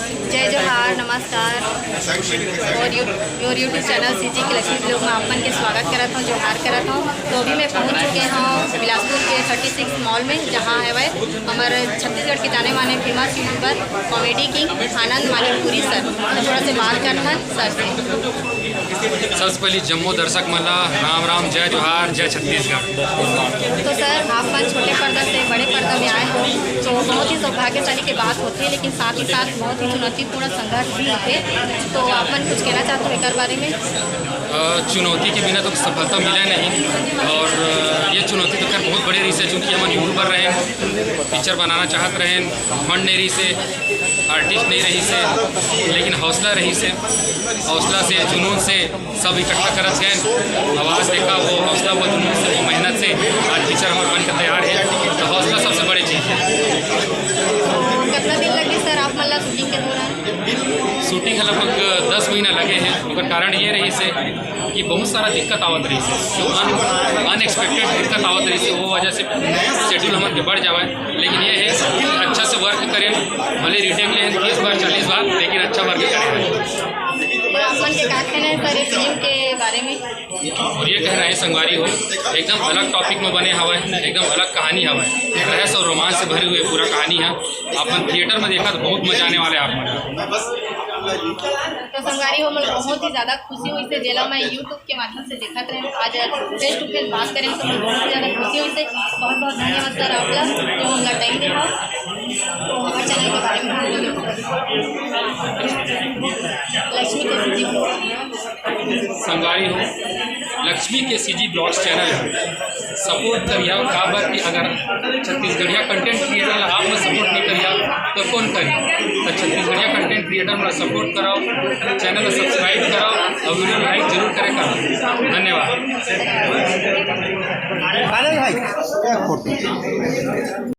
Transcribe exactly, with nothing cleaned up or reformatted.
जय जोहार, नमस्कार। और यू-, और YouTube चैनल सीजी की लक्ष्मी ब्लॉग में आप मन के स्वागत करत हूँ, जोहार करत हूँ। तो अभी मैं पहुँच चुके हूँ बिलासपुर के थर्टी सिक्स मॉल में, जहाँ है वह हमारे छत्तीसगढ़ के जाने माने फेमस यूट्यूबर कॉमेडी किंग आनंद मानिकपुरी सर। तो थोड़ा से बात करना है सर से। सबसे पहले जम्मो दर्शक मन ला राम राम, जय जोहार, जय छत्तीसगढ़। तो सर, आप मन छोटे पर्दा से बड़े पर्दा में आए हो, तो बहुत ही सौभाग्यशाली की बात होती है, लेकिन साथ ही साथ बहुत ही चुनौतीपूर्ण संघर्ष भी होते। तो आप मन कुछ कहना चाहते हो एक बारे में? अ, चुनौती के बिना तो सफलता मिले नहीं, और अ, ये चुनौती तो खैर बहुत बड़े रहिसे, चूँकि हमन यूट्यूबर रहे, पिक्चर बनाना चाहत रहे, फंड नहीं रहिसे, आर्टिस्ट नहीं रहिसे, लेकिन हौसला रहिसे, हौसला से, जुनून से सब इकट्ठा करत गए। आवाज देखा, वो हौसला, वो जुनून से, वो मेहनत से आज पिक्चर हमारे बन के तैयार है। तो हौसला सबसे बड़ी चीज़ है। कितना दिन लगे सर आप मन ला शूटिंग के दौरान? शूटिंग का लगभग दस महीना लगे हैं। ओकर कारण ये रहिसे कि बहुत सारा दिक्कत आवत रहिसे, अनएक्सपेक्टेड दिक्कत आवत रहिसे, वो वजह से शेड्यूल हमारे बढ़ जावा है। लेकिन ये है कि अच्छा से वर्क करें, भले रिटेक लें तीस बार, चालीस बार, लेकिन अच्छा वर्क करें। तो आप मन के का कहना है सर इस फिल्म के बारे में? और ये कहना है संगवारी हो, एकदम अलग टॉपिक में बने हवा है, एकदम अलग कहानी हवा है, रहस्य और रोमांस से भरी हुई पूरा कहानी है। आप मन थिएटर में देखा तो बहुत मजा आने वाला है आप मन। तो संगवारी हो, मतलब बहुत ही ज़्यादा खुशी हुई से जेला मैं यूट्यूब के माध्यम से देखत रहे, आज फेस टू फेस बात करें तो मैं बहुत ही ज़्यादा खुशी हुई से। बहुत बहुत धन्यवाद सर आपका जो हमला टाइम दे। तो हमारे चैनल के बारे में हम बोलें। लक्ष्मी के सीजी। संगवारी हो, लक्ष्मी के सीजी ब्लॉग्स चैनल है, सपोर्ट करिया। काबर कि अगर छत्तीसगढ़िया कंटेंट क्रिएटर ला आप में सपोर्ट नहीं करिया तो कौन करी? तो छत्तीसगढ़िया कंटेंट क्रिएटर ला सपोर्ट कराओ, चैनल ला सब्सक्राइब कराओ और वीडियो लाइक जरूर करें। धन्यवाद। अरे भाई, एक फोटो।